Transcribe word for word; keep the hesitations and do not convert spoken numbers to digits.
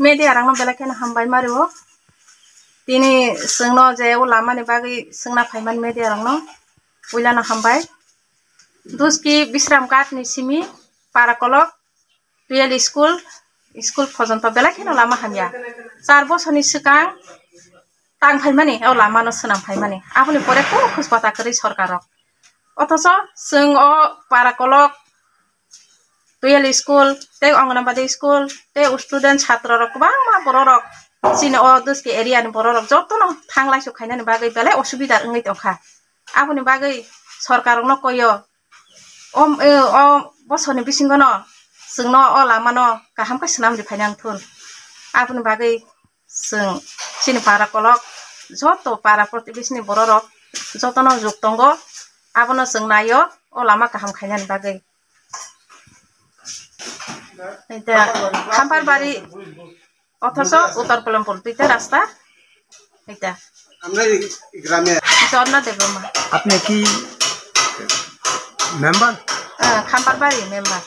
Media rokno belai kheno hambai mario. Tini chwngno je o lamani bagwi swngna phaimani media rokno puilano hambai. Duski Bisram Ghat ni simi para kolok, twelve school, school pojonto belai kheno lama hamya. Char bosorni swkang tang phaimani, o lamano swnam phaimani. Aboni pore kunu khosbata kwrwi sorkarrok. Othocho chwng o para kolok, twelve school, tei Anganwadi school, tei student chatrorok kwbangma bororok chini o Duski area ni bororok jotono thanglaisu khainani bagwi belai osubida wngwi tongkha. Aboni bagwi sorkarrokno koyo, o, o bosorni bisingono chwngno o lamano kaham khe swnam riphainang thun. Aboni bagwi chwng chini para kolok joto para protibesni bororok jotono juk tongo, abono chwng naio o lama kaham khainani bagwi. Eta Khamparbari, othocho Uttor Kolompur duita rasta. Eta আমরা এই গ্রামে। Jorna Debbarma. আপনি কি member? Ah, Khamparbari member.